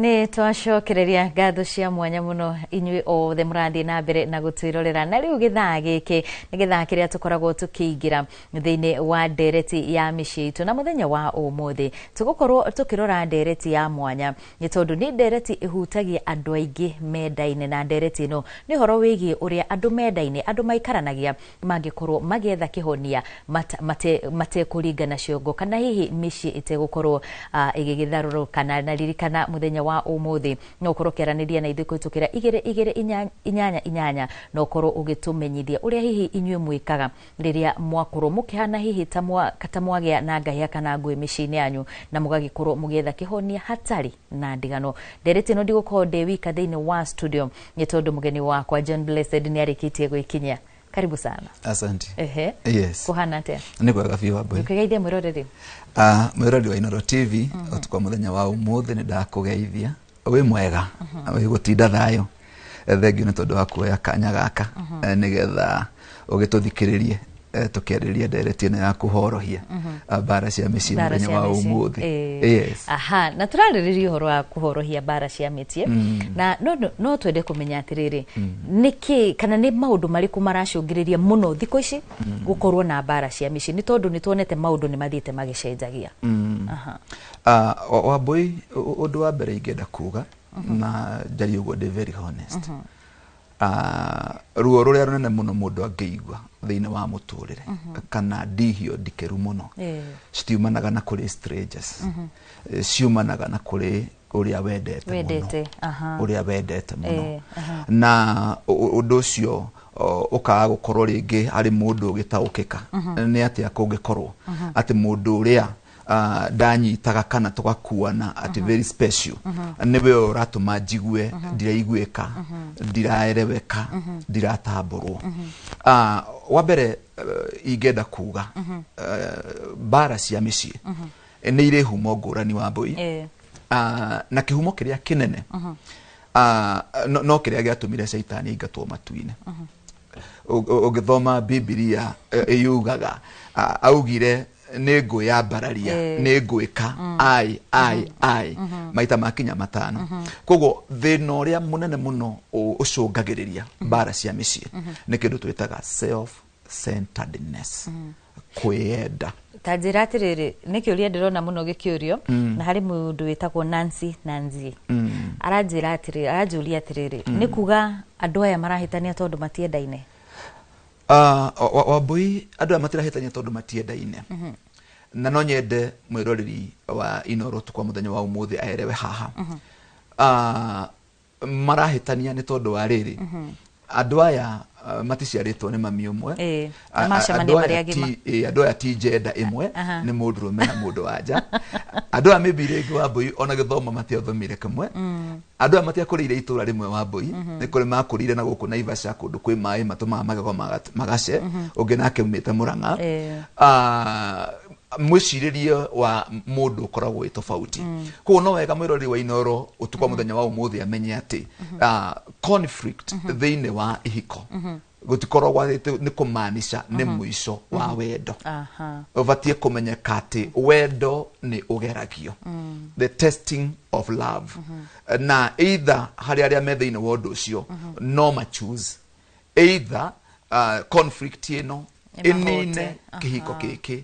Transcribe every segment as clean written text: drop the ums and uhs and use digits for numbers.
Nĩ twacokereria ngatho cia mwanya mũno inyuĩ othe mũrathiĩ na mbere na gũtwĩrorera. Na rĩu gĩthaa gĩkĩ nĩ gĩthaa kĩrĩa tũkoragwo tũkĩingĩra thĩinĩ wa ndereti ya mĩciĩ itũ, na mũthenya wa ũmũthĩ tũgũkorwo tũkĩrora ndereti ya mwanya nĩ tondũ nĩ ndereti ĩhutagia andũ aingĩ mendaine. Na ndereti ĩno nĩ ũhoro wĩgiĩ ũrĩa andũ mendaine, andũ maikaranagia, mangĩkorwo magĩetha kĩhonia matekũringana ciongo kana hihi mĩciĩ ĩtegũkorwo ĩgĩgĩtharũrũkana. Na ririkana mũthenya wa ũmũthĩ no ũkorwo ũkĩaranĩria na ithuĩ kũhĩtũkĩra 22888 na ũkorwo ũgĩtũmenyithia ũrĩa hihi inyuĩ mwĩkaga rĩrĩa mwakorwo mũkĩhana hihi ta mwagĩa na ngahĩha kana ngũĩ mĩciĩ-inĩ yanyu na mũgagĩkorwo mũgĩetha kĩhonia hatarĩ na ndigano. Ndereti ĩno ndigũkorwo ndĩ wika thĩinĩ wa studio nĩ tondũ mũgeni wakwa John Blessed nĩ arĩkĩtie gwĩkinyia. Karibu sana. Asante. Ehe. Yes. Kũhana atĩa? Nĩ kwega biũ, Wambui. Ũkĩgeithia mwĩroreri. Ah, mwĩroreri wa Inooro TV, ũtukũ wa mũthenya wa ũmũthĩ nĩ ndakũgeithia. Wĩ mwega, wĩ gũtinda thayũ. Thengiũ nĩ tondũ wa kuoya kanya gaka nĩgetha ũgĩtũthikĩrĩrie tũkĩarĩrĩria ndereti ĩno ya kũhorohia mbara cia mĩciĩ Mbara mũthenya cia wa mĩciĩ. ũmũthĩ. Yes. Aha, na tũrarĩrĩria ũhoro wa kũhorohia mbara cia mĩciĩ na no twende kũmenya atĩrĩrĩ, nĩkĩ kana nĩ maũndũ marĩkũ maracũngĩrĩria mũno thikũ ici gũkorwo na mbara cia mĩciĩ, nĩ tondũ nĩ tuonete maũndũ nĩ mathiĩte magĩcenjagia. Aha. Ah, Wambui, ũndũ wa mbere ingĩenda kuga na njarie ũguo ndĩ very honest, ruo rũrĩa rũnene mũno mũndũ angĩigua thĩinĩ wa mũtũrĩre kana ndihio ndikĩru mũno citiumanaga na kũrĩ strangers, ciumanaga na kũrĩ ũrĩa wendete mũno. Wendete, aha. Ũrĩa wendete mũno. Aha. Na ũndũ ũcio ũkaga gũkorwo rĩngĩ harĩ mũndũ ũgĩtaũkĩka nĩ atĩa kũngĩkorwo atĩ mũndũ ũrĩa ndanyitaga kana tũgakuana atĩ very special nĩwe ũratũma njigue ndiraiguĩka, ndiraereweka, ndiratambũrwo. Wa mbere, ingĩenda kuga mbara cia mĩciĩ nĩ irĩ humo ngũrani, Wambui. Na kĩhumo kĩrĩa kĩnene no kĩrĩa gĩatũmire caitani aingatwo matu-inĩ. Ũngĩthoma Bibilia, yugaga augire nĩ ngwĩyambararia, nĩ ngwĩka ai ai ai maita makinya 5. Koguo thĩna ũrĩa mũnene mũno ũcũngagĩrĩria mbara cia mĩciĩ nĩ kĩndũ twĩtaga self centeredness, kwĩyenda. Ta njĩra atĩrĩrĩ, nĩ kĩũria ndĩrona mũno gĩkĩũrio na harĩ mũndũ wĩtagwo Nancy Nanzi aranjĩra atĩrĩrĩ, aranjũria atĩrĩrĩ, nĩ kuga andũ aya marahĩtania tondũ matiendaine? Wambui, andũ aya matirahĩtania tondũ matiendaine, na no nyende mwĩroreri wa Inooro ũtukũ wa mũthenya wa ũmũthĩ aerewe haha. Marahĩtania nĩ tondũ wa rĩrĩ, andũ aya maticiarĩtwo nĩ mami ũmwe. Na macemania Andũ marĩ aya agima. Andũ aya ti njenda ĩmwe, nĩ mũndũrũme na mũndũ wa nja. Andũ aya maybe rĩngĩ, Wambui, ona gĩthomo matiathomire kĩmwe. Andũ aya matiakũrĩire itũra rĩmwe, Wambui. Nĩ kũrĩ makũrĩire na gũkũ Naivasha, kũndũ kwĩ maĩ matũmaga magego magace, ũngĩ nake umĩte Mũrang'a. Mwĩcirĩrie wa mũndũ ũkoragwo wĩ tofauti. Koguo no wega mwĩroreri wa Inooro ũtukũ wa mũthenya wa ũmũthĩ amenye atĩ conflict thĩinĩ wa ihiko gũtikoragwo atĩ nĩ kũmaanisha nĩ mũico wa wendo. Ũbatiĩ kũmenyeka atĩ wendo nĩ ũgeragio, the testing of love, na either harĩ arĩa me thĩinĩ wa ũndũ ũcio no ma choose either conflict ĩno Ĩmahote. ĩnine kĩhiko gĩkĩ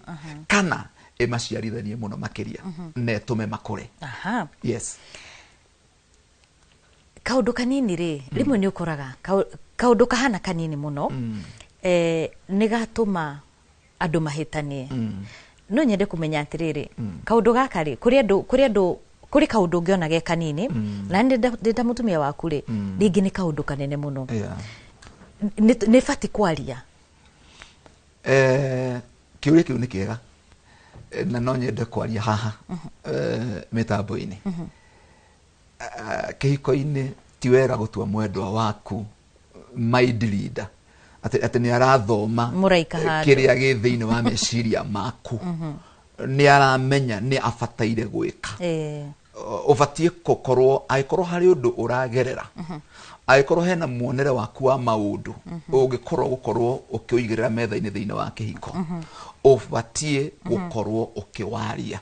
kana ĩmaciarithanie mũno makĩria na ĩtũme makũre. Yes. Kaũndũ kanini rĩ, rĩmwe nĩ ũkoraga kaũndũ kahana kanini mũno nĩ gatũma andũ mahĩtanie. No nyende kũmenya atĩrĩrĩ, kaũndũ gaka rĩ, kũrĩ andũ kũrĩ kaũndũ ũngĩona ge kanini na ndĩ ta mũtumia waku rĩ, rĩngĩ nĩ kaũndũ kanene mũno. Nĩ bati kwaria? Kĩũria kĩu nĩ kĩega na no nyende kwaria haha mĩtambo-inĩ. Kĩhiko-inĩ ti wega gũtua mwendwa waku mind reader, atĩ nĩ arathoma Mũraika handũ. Kĩrĩa gĩ thĩinĩ wa meciria maku, nĩ aramenya nĩ abataire gwĩka. Ũbatiĩ gũkorwo angĩkorwo harĩ ũndũ ũragerera. Angĩkorwo hena muonere waku wa maũndũ ũngĩkorwo gũkorwo ũkĩũigĩrĩra metha-inĩ thĩinĩ wa kĩhiko, ũbatiĩ gũkorwo ũkĩwaria,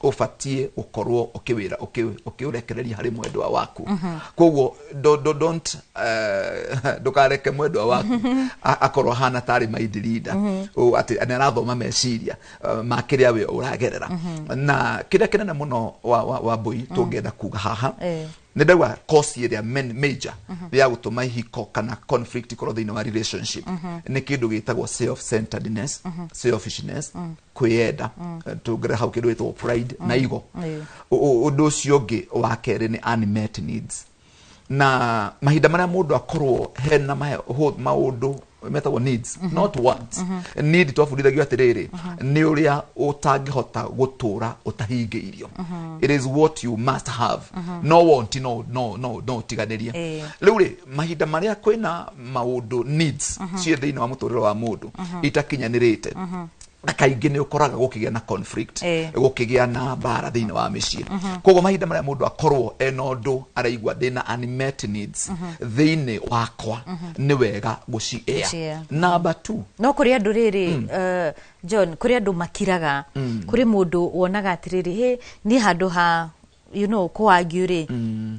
ũbatiĩ gũkorwo ũkĩwĩra ũkĩũrekereria harĩ mwendwa waku. Koguo don't ndũkareke mwendwa waku akorwo ahana tarĩ mind reader, atĩ nĩ arathoma meciria ma kĩrĩa we ũragerera. Na kĩrĩa kĩnene mũno wa mbũi tũngĩenda kuga haha, nĩ ndauga cause ĩrĩa major ya gũtũma ihiko kana conflict ikorwo thĩinĩ wa relationship nĩ kĩndũ gĩtagwo self centeredness, selfishness, kwĩyenda. Tũngĩre hau kĩndũ gĩtagwo pride na ego. Ũndũ ũcio ũngĩ wa kerĩ nĩ unmet needs, na mahinda marĩa mũndũ akorwo hena maũndũ metagwo needs, not wants. Need twabundithagio atĩrĩrĩ, nĩ ũrĩa ũtangĩhota gũtũra ũtahingĩirio. It is what you must have. No want, no ũtiganĩrie. Rĩu rĩ, mahinda marĩa kwĩna maũndũ, needs ciĩ thĩinĩ wa mũtũrĩre wa mũndũ itakinyanĩrĩte, na kaingĩ nĩ ũkoraga gũkĩgĩa na conflict, gũkĩgĩa na mbara thĩinĩ wa mĩciĩ. Koguo mahinda marĩa mũndũ akorwo ena ũndũ araigua ndĩna unmet needs thĩinĩ wakwa, nĩ wega gũci air. Gũci-air. Number two, No kũrĩ andũ rĩrĩ, John, kũrĩ andũ makiraga. Kũrĩ mũndũ wonaga atĩrĩrĩ, hĩ, niĩ handũ ha kũargue rĩ,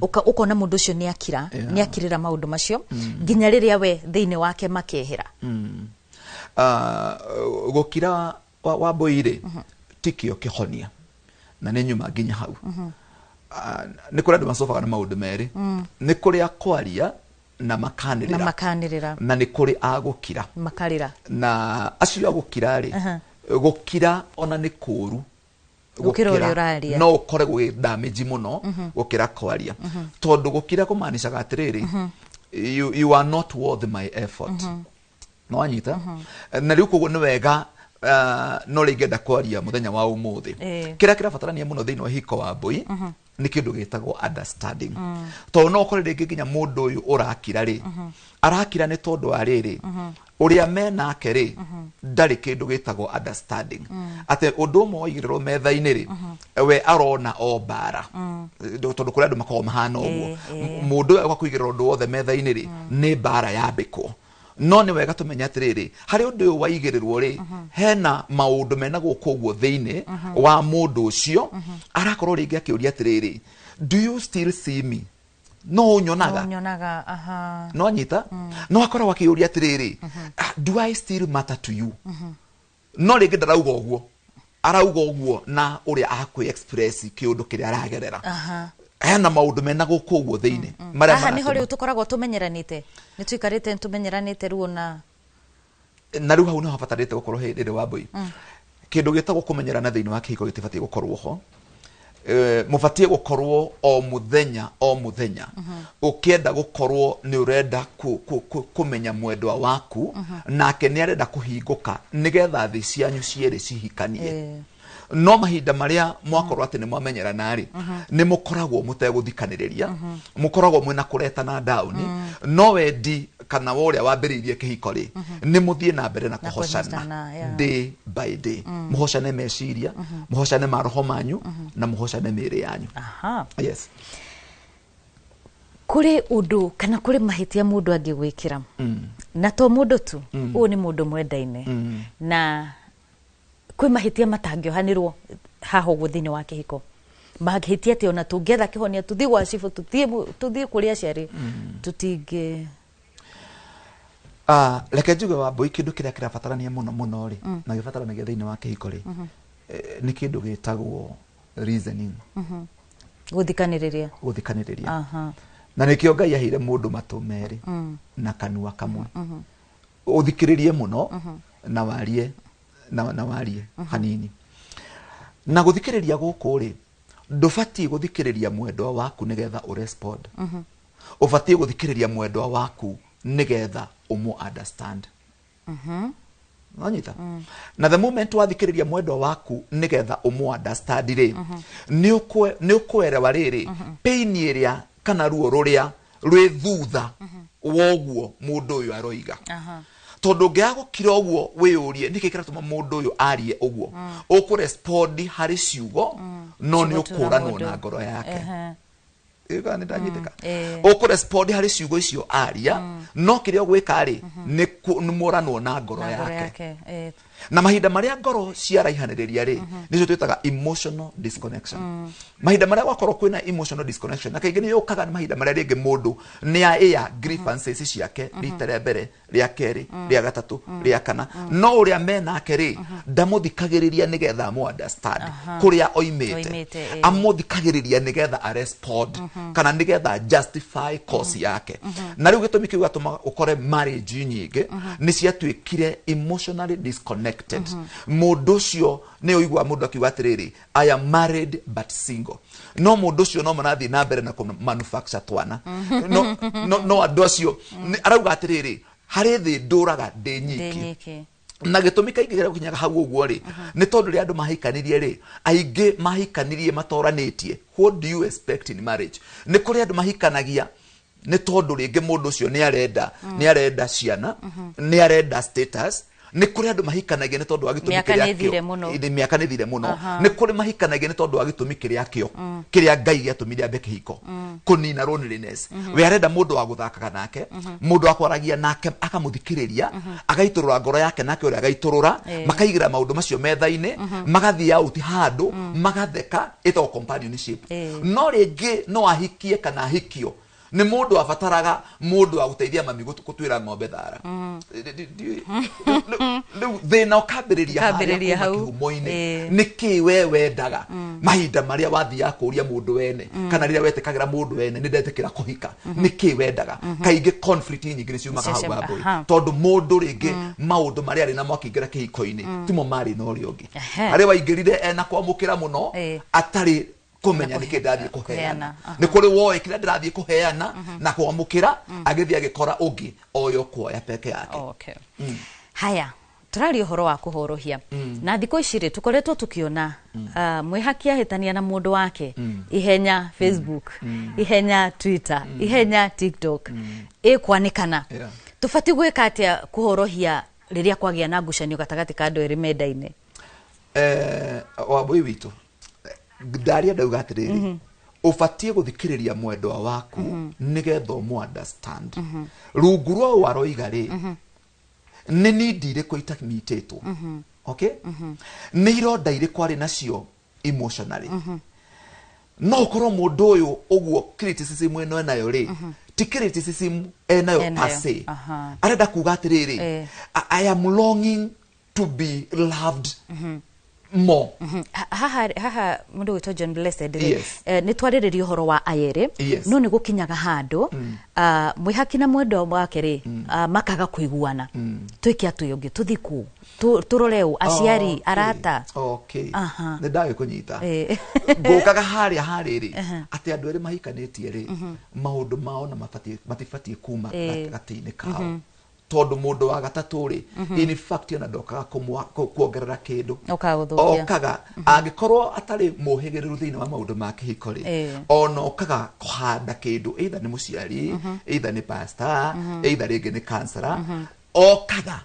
ũkona mũndũ ũcio nĩ akira, nĩ akirĩra maũndũ macio nginya rĩrĩa we thĩinĩ wake makehera. Gũkira wa mbũi rĩ, tikĩo kĩhonia, na nĩ nyuma nginya hau. Nĩ kũrĩ andũ macobaga na maũndũ merĩ. Nĩ kũrĩ a kwaria na na makanĩrĩra, makanĩrĩra, na nĩ kũrĩ a gũkira, makarĩra. Na acio a gũkira rĩ, gũkira ona nĩ kũũru. Gũkĩra ũrĩa ũraria. No ũkore gũgĩ damage mũno gũkĩra kwaria, tondũ gũkira kũmanicaga atĩrĩrĩ, you are not worth my effort. No wanyita? Na rĩu koguo nĩ wega, no rĩngĩenda kwaria mũthenya wa ũmũthĩ, kĩrĩa kĩrabatarania mũno thĩinĩ wa ihiko wa mbũi nĩ kĩndũ gĩtagwo understanding, tondũ no ũkore rĩngĩ nginya mũndũ ũyũ ũrakira rĩ, arakira nĩ tondũ wa rĩrĩ, ũrĩa menake rĩ, ndarĩ kĩndũ gĩtagwo understanding, atĩ ũndũ ũmwe waigĩrĩrwo metha-inĩ rĩ, we arona o mbara, tondũ kũrĩ andũ makoragwo mahana ũguo. Mũndũ ũyũ agakũigĩrĩra ũndũ wothe metha-inĩ rĩ, nĩ mbara yambĩkwo. No nĩ wega tũmenye atĩrĩrĩ, harĩ ũndũ ũyũ waigĩrĩrwo rĩ, hena maũndũ mena gũkũ ũguo thĩinĩ wa mũndũ ũcio, arakorwo rĩngĩ akĩũria atĩrĩrĩ, do you still see me? No ũnyonaga? Nyonaga, aha. No anyita, no akoragwo akĩũria atĩrĩrĩ, "Ah, do I still matter to you?" No rĩngĩ ndarauga ũguo, arauga ũguo na ũrĩa akwĩ express kĩũndũ kĩrĩa aragerera. Hena maũndũ mena gũkũ ũguo thĩinĩ marĩa Haha nĩho maratũma. Rĩu tũkoragwo tũmenyeranĩte, nĩ tũikarĩte tũmenyeranĩte rĩu ona Na rĩu hau nĩho habatarĩte gũkorwo hĩndĩ ĩrĩa wa mbũi kĩndũ gĩtagwo kũmenyerana thĩinĩ wa kĩhiko gĩtibatiĩ gũkorwo ho. Mũbatiĩ gũkorwo o mũthenya o mũthenya ũkĩenda gũkorwo nĩ ũrenda kũmenya mwendwa waku, nake nĩ arenda kũhingũka nĩgetha thĩ cianyu cierĩ cihikanie. No mahinda marĩa mwakorwo atĩ nĩ mwamenyerana rĩ, nĩ mũkoragwo mũtegũthikanĩrĩria, mũkoragwo mwĩna kũretana down, no wendi kana wa ũrĩa wambĩrĩirie kĩhiko rĩ, nĩ mũthiĩ na mbere na kũhocana, kũhocana, yeah. day by day, mũhocane meciria, mũhocane maroho manyu, na mũhocane mĩĩrĩ yanyu. Yes. Kũrĩ ũndũ kana kũrĩ mahĩtia mũndũ angĩgwĩkĩra, na to mũndũ tu, ũyũ nĩ mũndũ mwendaine, na kwĩ mahĩtia matangĩohanĩrwo haha ũguo thĩinĩ wa kĩhiko, mahĩtia atĩ ona tũngĩetha kĩhonia, tũthiĩ gwa cibũ, tũthiĩ kũrĩ aciari, tũtingĩ Reke njuge wa mbũi, kĩndũ kĩrĩa kĩrabatarania mũno mũno rĩ, na gĩbataranagia thĩinĩ wa kĩhiko rĩ, nĩ kĩndũ gĩtagwo reasoning. Gũthikanĩrĩria. Gũthikanĩrĩria. Na nĩkĩo Ngai aheire mũndũ matũ merĩ na kanua kamwe, ũthikĩrĩrie mũno na warie na warie hanini. Na gũthikĩrĩria gũkũ rĩ, ndũbatiĩ gũthikĩrĩria mwendwa waku nĩgetha ũrespond, ũbatiĩ gũthikĩrĩria mwendwa waku nĩgetha ũmũ understand. Wanyita? Na the moment wathikĩrĩria mwendwa waku nĩgetha ũmũ understand rĩ, nĩ ũkwerewa rĩrĩ pain ĩrĩa kana ruo rũrĩa rwĩ thutha wa ũguo mũndũ ũyũ aroiga. Tondũ ũngĩaga gũkira ũguo wĩyũrie nĩkĩ kĩratũma mũndũ ũyũ arie ũguo, ũkũrespond harĩ ciugo, no nĩ Ciugo tu na ũkũranwo mũndũ. na ngoro yake. Ĩyo nĩ ndanyitĩka. Ĩĩ. Ũkũrespond harĩ ciugo icio aria, no kĩrĩa ũgwĩka rĩ, nĩ nĩ mũranwo na ngoro Na ngoro yake. yake. Ĩĩ. Na mahinda marĩa ngoro ciaraihanĩrĩria rĩ, nĩcio twĩtaga emotional disconnection. Mahinda marĩa gwakorwo kwĩna emotional disconnection, na kaingĩ nĩ yũkaga nĩ mahinda marĩa rĩngĩ mũndũ nĩ aĩa grievances ciake rita rĩa mbere, rĩa kerĩ, rĩa gatatũ, rĩa kana, no ũrĩa menake rĩ, ndamũthikagĩrĩria nĩgetha amũ understand kũrĩa oimĩte. Oimĩte, ĩĩ. Amũthikagĩrĩria nĩgetha arespond kana nĩgetha justify cause yake. Na rĩu gĩtũmi kĩu gĩgatũma ũkore marriage nyingĩ nĩ ciatuĩkire emotionally disconnected. Mũndũ ũcio nĩ ũigua mũndũ akiuga atĩrĩrĩ, "I am married but single," no mũndũ ũcio no marathiĩ na mbere na kũ manufacture twana, no andũ acio arauga atĩrĩrĩ, harĩ thĩ ndũraga ndĩ Ndĩ nyiki. Nyiki. Na gĩtũmi kaingĩ kĩrĩa gũkinyaga hau ũguo rĩ, nĩ tondũ rĩrĩa andũ mahikanirie rĩ, aingĩ mahikanirie matoranĩtie what do you expect in marriage. Nĩ kũrĩ andũ mahikanagia nĩ tondũ rĩngĩ mũndũ ũcio nĩ arenda ciana, nĩ arenda status. Nĩ kũrĩ andũ mahikanagia nĩ tondũ wa gĩtũmi Mĩaka kĩrĩa nĩ ĩthire kĩo- mũno. Ĩthĩ, mĩaka nĩ ĩthire mũno. Nĩ kũrĩ mahikanagia nĩ tondũ wa gĩtũmi kĩrĩa kĩo kĩrĩa Ngai gĩatũmire ambe kĩhiko, kũnina loneliness. We arenda mũndũ wa gũthakaga nake, mũndũ wa kwaragia nake, akamũthikĩrĩria, agaitũrũra ngoro yake nake ũrĩa agaitũrũra. Makaigĩra maũndũ macio metha-inĩ, magathiĩ out handũ, magatheka, ĩtagwo companionship. No rĩngĩ no ahikie kana ahikio nĩ mũndũ abataraga mũndũ wa gũteithia mami gũtuĩra ng'ombe thara. Rĩu thĩna ũkambĩrĩria harĩa Ũkambĩrĩria kuma hau. kĩhumo-inĩ. Ĩĩ. Nĩ kĩ we wendaga mahinda marĩa wathiaga kũria mũndũ wene, kana rĩrĩa wetĩkagĩra mũndũ wene nĩ ndetĩkĩra kũhika, nĩ kĩ wendaga? Kaingĩ conflict nyingĩ nĩ ciumaga hau, Wambũi, tondũ mũndũ rĩngĩ maũndũ marĩa arĩ namo akĩingĩra kĩhiko-inĩ timo marĩ na ũrĩa ũngĩ. Harĩa waingĩrire ena kwamũkĩra mũno, atarĩ kũmenya nĩkĩ ndathiĩ kũheana. Kũheana, Nĩ kũrĩ woĩ kĩrĩa ndĩrathiĩ kũheana na kwamũkĩra, agĩthiĩ agĩkora ũngĩ oyo kuoya peke yake. Okay. Haya, tũraria ũhoro wa kũhorohia, na thikũ ici rĩ, tũkoretwo tũkĩona mwĩhaki ahĩtania na mũndũ wake, ihenya Facebook, ihenya Twitter, ihenya TikTok, ĩkwanĩkana. Tũbatiĩ gwĩka atĩa kũhorohia rĩrĩa kwagĩa na ngucanio gatagatĩ ka andũ erĩ mendaine? Wambũi witũ, ndaria ndauga atĩrĩrĩ, ũbatiĩ gũthikĩrĩria mwendwa waku nĩgetha ũmũ understand rungu rwa ũũ aroiga rĩ, nĩ nindi irĩkũ itamitĩtwo, okay, nĩ ironda irĩkũ arĩ nacio emotionally. No ũkorwo mũndũ ũyũ ũguo criticism ĩno enayo rĩ, ti criticism enayo Enayo, per se. Arenda kuga atĩrĩrĩ, I am longing to be loved more. Haha mũndũ gwĩtwo John Blessed rĩ, nĩ twarĩrĩria ũhoro wa ayerĩ, no nĩ gũkinyaga handũ mwĩhaki na mwendwa wake rĩ, makaga kũiguana. Twĩke atĩ ũngĩ tũthi kũ? Tũrore ũ? Aciari? Arata? Nĩ ndagĩkũnyita. Ngũkaga harĩa harĩrĩ atĩ andũ erĩ mahikanĩtie rĩ, maũndũ mao na matibatiĩ kuma gatagatĩ-inĩ kao, tondũ mũndũ wa gatatũ rĩ, in fact ona ndokaga kuongerera kĩndũ. Okaga gũthũkia. Okaga angĩkorwo atarĩ mũhĩgĩrĩru thĩinĩ wa maũndũ ma kĩhiko rĩ, ona okaga kũhanda kĩndũ, either nĩ mũciari, either nĩ pastor, either rĩngĩ nĩ counselor okaga.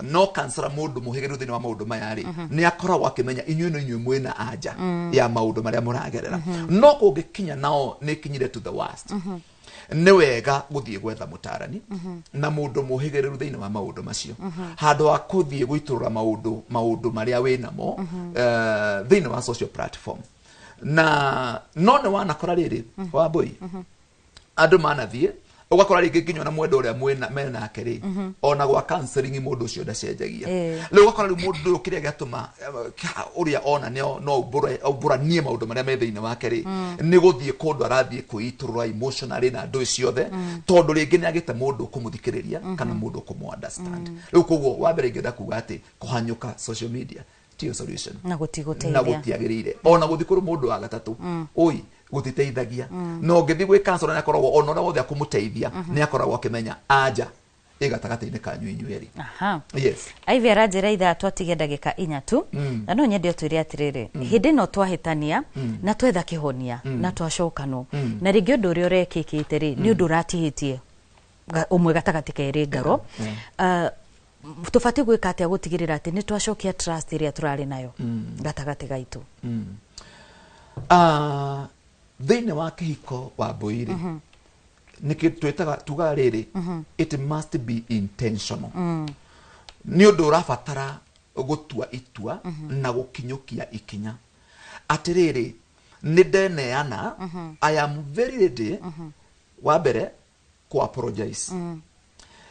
No counselor, mũndũ mũhĩgĩrĩru thĩinĩ wa maũndũ maya rĩ, nĩ akoragwo akĩmenya inyuĩ no inyuĩ mwĩna anja ya maũndũ marĩa mũragerera. No kũngĩkinya nao nĩ kinyire to the worst, nĩ wega gũthiĩ gwetha mũtarani na mũndũ mũhĩgĩrĩru thĩinĩ wa maũndũ macio, handũ ha kũthiĩ gũitũrũra maũndũ marĩa wĩ namo thĩinĩ wa social platform. Na no nĩ wanakora rĩrĩ, Wambũi, andũ manathiĩ ũgakora rĩngĩ nginya ona mwenda ũrĩa mwĩna menake rĩ, ona gwa counseling mũndũ ũcio ndacenjagia. Rĩu ũgakora rĩu mũndũ ũyũ kĩrĩa gĩatũma ũrĩa ona nĩ no aumbũranie maũndũ marĩa me thĩinĩ wake rĩ, nĩ gũthiĩ kũndũ arathiĩ kwĩitũrũra emotionally na ndũĩ ciothe, tondũ rĩngĩ nĩ agĩte mũndũ ũkũmũthikĩrĩria kana mũndũ ũkũmũ understand. Rĩu koguo wa mbere ingĩenda kuga atĩ kũhanyũka social media tiyo solution. Na gũtigũteithia. Na gũtiagĩrĩire ona gũthiĩ kũrĩ mũndũ wa gatatũ oi gũtiteithagia. Na ũngĩthiĩ gwĩ counselor, nĩ akoragwo ona ũrĩa wothe akũmũteithia, nĩ akoragwo akĩmenya anja ĩ gatagatĩ-inĩ kanyu inyuĩ erĩ. Ivy aranjĩra ithaa twatige ndagĩka 4 tu, na no nyende ũtwĩre atĩrĩrĩ, hĩndĩ ĩno twahĩtania na twetha kĩhonia na twacokanwo, na rĩngĩ ũndũ ũrĩa ũrekĩkĩte rĩ, nĩ ũndũ ũratihĩtie ũmwe gatagatĩ kerĩ ngaro, tũbatiĩ gwĩka atĩa gũtigĩrĩra atĩ nĩ twacokia trust ĩrĩa tũrarĩ nayo gatagatĩ gaitũ? Ah, Thĩinĩ wa kĩhiko wa mbũi-rĩ, nĩkĩ twĩtaga tugaga rĩrĩ, it must be intentional. Nĩ ũndũ ũrabatara gũtua itua na gũkinyũkia ikinya atĩrĩrĩ, nĩ ndeneana, I am very ready, wa mbere kũ apologize.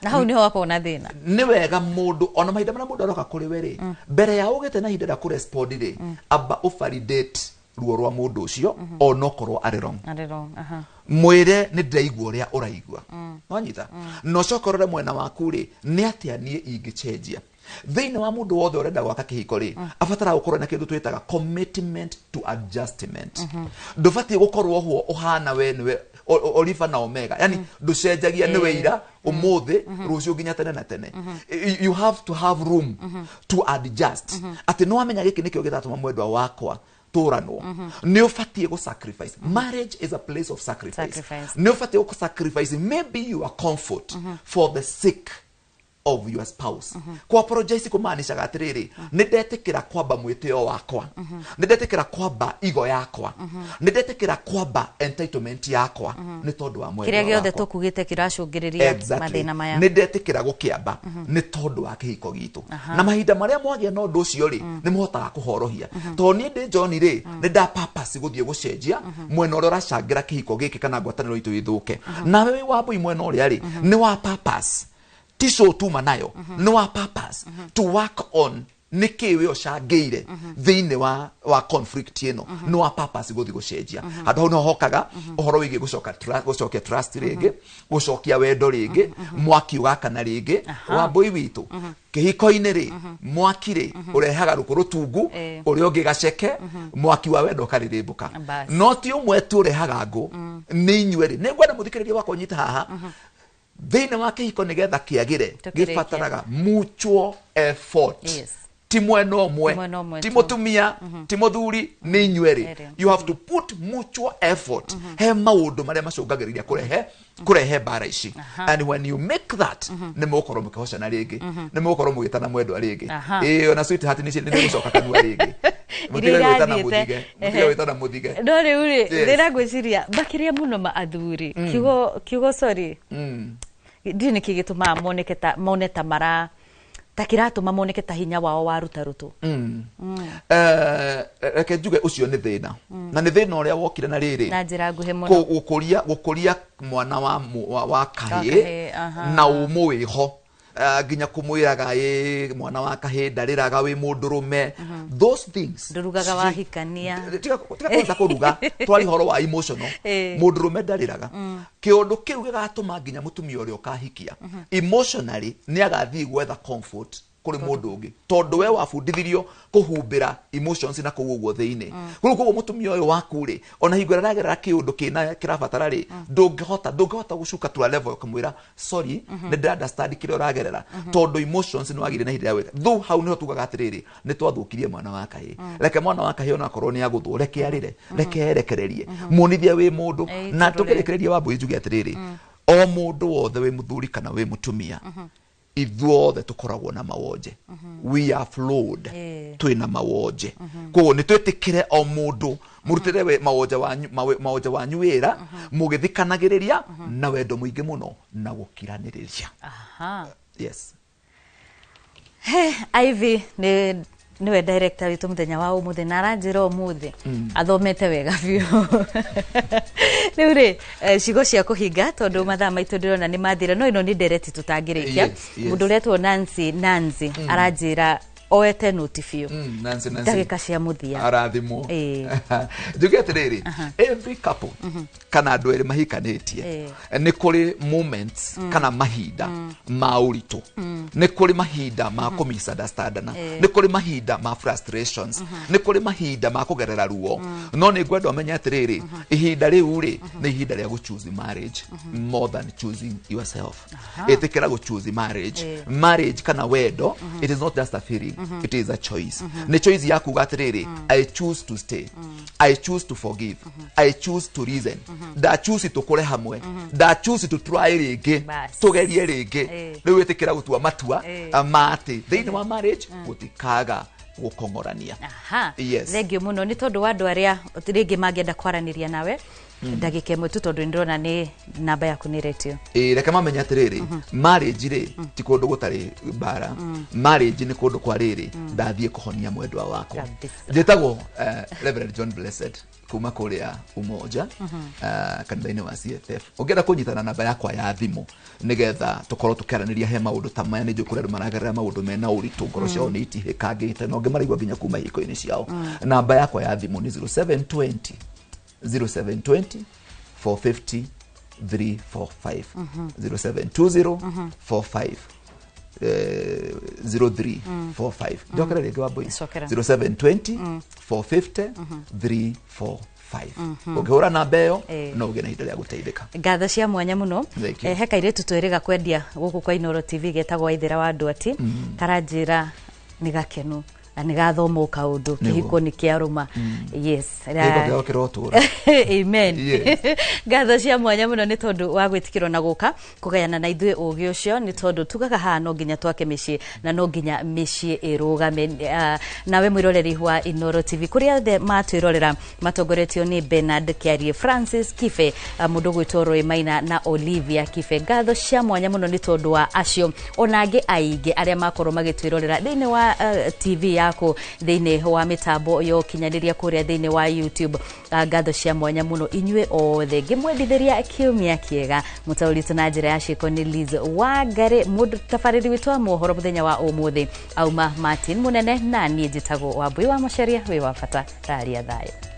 Na hau niho hakoragwo na thĩna. Nĩ wega mũndũ ona mahinda marĩa mũndũ aroka kũrĩ we rĩ, mbere ya ũgĩte na ihinda rĩa kũrespond rĩ, amba ũvalidate ruo rwa mũndũ ũcio onokorwo arĩ wrong. Arĩ wrong, aha. Mwĩre nĩ ndĩraigua ũrĩa ũraigua, wanyita, na ũcoke ũrore mwena waku rĩ, nĩ atĩa niĩ ingĩcenjia. Thĩinĩ wa mũndũ wothe ũrenda gwaka kĩhiko rĩ, abataraga gũkorwo na kĩndũ twĩtaga commitment to adjustment. Ndũbatiĩ gũkorwo ho ũhana we nĩwe Oliver na Omega, yani ndũcenjagia, nĩwe ira, ũmũthĩ, rũciũ, nginya tene na tene. You have to have room to adjust, atĩ nĩ wamenya gĩkĩ nĩkĩo gĩratũma mwendwa wakwa tũranwo. Nĩ ũbatiĩ gũ sacrifice. Marriage is a place of sacrifice. Sacrifice. Nĩ ũbatiĩ gũ sacrifice maybe your comfort for the sake of your spouse. Ku apologize kumaanishaga atiriri, nĩ ndetĩkĩra kwamba mwĩtĩo wakwa, nĩ ndetĩkĩra kwamba igo yakwa, nĩ ndetĩkĩra kwamba entitlement yakwa nĩ tondũ wa mwendwa Kĩrĩa gĩothe wakwa. Tũkugĩte kĩracũngĩrĩria mathĩna maya. Nĩ ndetĩkĩra gũkĩamba nĩ tondũ wa kĩhiko gitũ. Na mahinda marĩa mwagĩa na ũndũ ũcio rĩ, nĩ mũhotaga kũhorohia, tondũ niĩ ndĩ John rĩ, nĩ nda purpose gũthiĩ gũcenjia mwena ũrĩa ũracangĩra kĩhiko gĩkĩ kana ngwatanĩro itũ ĩthũke. Nawe wĩ wa mbũi mwena ũrĩa rĩ, nĩ wa purpose ti show tuma nayo, nĩ wa purpose to work on nĩ kĩ we ũcangĩire thĩinĩ wa conflict ĩno, nĩ wa purpose gũthiĩ gũcenjia. Handũ hau nĩho hokaga ũhoro wĩgiĩ gũcoka gũcokia trust rĩngĩ, gũcokia wendo rĩngĩ, mwaki ũgakana rĩngĩ. Wa mbũi witũ, kĩhiko-inĩ rĩ, mwaki rĩ ũrehaga rũkũ rũtungu, ũrĩa ũngĩ gaceke, mwaki wa wendo ũkarĩrĩmbũka. Bas. No ti ũmwe tu ũrehaga ngũ, nĩ inyuĩ rĩ. Nĩ ngwenda mũthikĩrĩria wakwa ũnyite haha, thĩinĩ wa kĩhiko nĩgetha kĩagĩre, Tũkĩrĩkie. Gĩbataraga mutual effort. Ti mwena ũmwe. Ti mwena ũmwe ti tu. Mũtumia ti mũthuri, nĩ inyuĩ rĩ. Erĩ. You have to put mutual effort he maũndũ marĩa macũngagĩrĩria kũrehe mbara ici, and when you make that, nĩ mũgũkorwo mũkĩhocana rĩngĩ, nĩ mũgũkorwo mũgĩtana mwendwa rĩngĩ. Ĩĩ, ona sweetheart nĩ nĩ gũcoka kanua rĩngĩ. Mũtige Iria gwĩtana irathiĩte. mũthige, mũtige gwĩtana mũthige. No rĩu rĩ, Yes. thĩna ngwĩciria makĩria mũno ma athuri, kiugo sorry, ndiũĩ nĩkĩ gĩtũmaga moneke ta mone ta mara ta kĩratũma moneke ta hinya wao waruta rũtũ. Reke njuge ũcio nĩ thĩna, na nĩ thĩna ũrĩa wokire na rĩrĩ Na njĩra nguhĩ mũno. Gũkũria mwana wa kahĩĩ kahĩĩ, aha. Na ũmũ wĩho, nginya kũmwĩraga ĩ mwana wa kahĩĩ ndarĩraga, wĩ mũndũrũme, those things. Ndũrugaga wahikania. Tiga kwanza kũruga, twari horo wa emotional. Mũndũrũme ndarĩraga. Kĩũndũ kĩu gĩgatũma nginya mũtumia ũrĩa ũkahikia emotionally nĩ agathiĩ gwetha comfort kũrĩ mũndũ ũngĩ, tondũ we wabundithirio kũhumbĩra emotions na kũu ũguo thĩinĩ. Rĩu koguo mũtumia ũyũ waku rĩ, ona hingo ĩrĩa aragerera kĩũndũ kĩna kĩrabatara rĩ, ndũngĩhota gũcuka to a level ũkamwĩra sorry, nĩ ndĩra understand kĩrĩa ũragerera, tondũ emotions nĩ wagĩire na ihinda rĩa gwĩka. Though hau nĩho tugaga atĩrĩrĩ, nĩ twathũkirie mwana wa kahĩĩ. Reke mwana wa kahĩĩ onakorwo nĩ agũthwo, reke arĩre, reke erekererie, muonithie wĩ mũndũ. Ĩĩ, Na tũrore. tũkĩrĩkĩrĩria wa mbũi, njuge atĩrĩrĩ, o mũndũ wothe wĩ mũthuri kana wĩ mũtumia, ithuothe tũkoragwo na mawonje. We are flawed. Twĩna mawonje, koguo nĩ twĩtĩkĩre o mũndũ mũrutĩre we mawonje wanyu mawonje wanyu wĩra, mũgĩthikanagĩrĩria na wendo mũingĩ mũno na gũkiranĩrĩria. Yes. He, Ivy nĩ niwe director witũ mũthenya wa ũmũthĩ, na aranjĩra ũmũthĩ athomete wega biũ. Rĩu rĩ, ciugo cia kũhinga, tondũ mathaa maitũ ndĩrona nĩ mathira, no ĩno nĩ ndereti tũtangĩrĩkia. Yes. Mũndũ ũretwo Nancy, Nancy aranjĩra oete noti biũ. Nancy, Nancy. Ndagĩka cia mũthia. Arathimwo. Njuge atĩrĩrĩ, every couple kana andũ erĩ mahikanĩtie, nĩ kũrĩ moments kana mahinda ma ũritũ, nĩ kũrĩ mahinda ma kũ misunderstandana, nĩ kũrĩ mahinda ma frustrations, nĩ kũrĩ mahinda ma kũgerera ruo. No nĩ ngwenda ũmenye atĩrĩrĩ, ihinda rĩu rĩ, nĩ ihinda rĩa gũ choose marriage more than choosing yourself. Ĩtĩkĩra gũ choose marriage. Marriage kana wendo, it is not just a feeling, it is a choice. Nĩ choice ya kuga atĩrĩrĩ, I choose to stay, I choose to forgive, I choose to reason, nda choose tũkũre hamwe, nda choose to try rĩngĩ, Bas. tũgerie rĩngĩ. Rĩu ĩtĩkĩra gũtua matua ma atĩ thĩinĩ wa marriage gũtikaga Gũkong'orania. Aha. Yes. Thengiũ mũno nĩ tondũ wa andũ arĩa rĩngĩ mangĩenda kwaranĩria nawe ndagĩka ĩmwe tu, tondũ nĩndĩrona nĩ namba yaku nĩ retio. Ĩ, reke mamenye atĩrĩrĩ, marriage rĩ ti kũndũ gũtarĩ mbara. Marriage nĩ kũndũ kwa rĩrĩ ndathiĩ kũhonia mwendwa wakwa. Kabisa. Njĩtagwo Reverend John Blessed kuma kũrĩa Umoja, kanitha-inĩ wa CFF. Ũngĩenda kũnyitana, namba yakwa ya thimũ nĩgetha tũkorwo tũkĩaranĩria he maũndũ ta maya, nĩ njũĩ kũrĩ andũ maragerera maũndũ mena ũritũ, ngoro ciao nĩ itihĩkangĩte na ũngĩ maraigua nginya kuma ihiko-inĩ ciao, namba yakwa ya thimũ nĩ 0720 0720 450 345, 0720 45 0345. Njokere rĩngĩ, Wambui? Cokera. 0720 450 345. Ũngĩhũra namba ĩyo, no ũgĩe na ihinda rĩa gũteithĩka. Ngatho cia mwanya mũno. Thank you. He kairĩtu twĩrĩga kwendia gũkũ kwa Inoro TV getagwo Waithĩra wa Ndwati, karanjĩra nĩ gakenu na nĩ gathoma o kaũndũ. Kĩhiko nĩ kĩarũma, yes. Gĩko kĩao kĩrotũra. Amen. Yes. Ngatho cia mwanya mũno nĩ tondũ wa gwĩtĩkĩrwo na gũka kũgayana na ithuĩ ũgĩ ũcio, nĩ tondũ tugaga haha no nginya twake mĩciĩ na no nginya mĩciĩ ĩrũgame. Nawe mwĩroreri wa Inoro TV, kũrĩa othe matwĩrorera matongoretio nĩ Bernard Kĩarie, Francis Kibe, mũndũ gwĩtwo Roy Maina na Olivia Kibe, ngatho cia mwanya mũno nĩ tondũ wa acio ona angĩ aingĩ arĩa makorwo magĩtwĩrorera thĩinĩ wa TV yaku, thĩinĩ wa mĩtambo ya ũkinyanĩria kũrĩa thĩinĩ wa YouTube. Ngatho cia mwanya mũno inyuĩ othe, ngĩmwendithĩria kiumia kĩega. Mũtaũri witũ na njĩra ya ciĩko nĩ Liz Wangari, mũtabarĩri witũ wa mohoro mũthenya wa ũmũthĩ auma Martin Mũnene, na niĩ njĩtagwo Wambui wa Macharia. Wĩ wa bata, raria thayũ.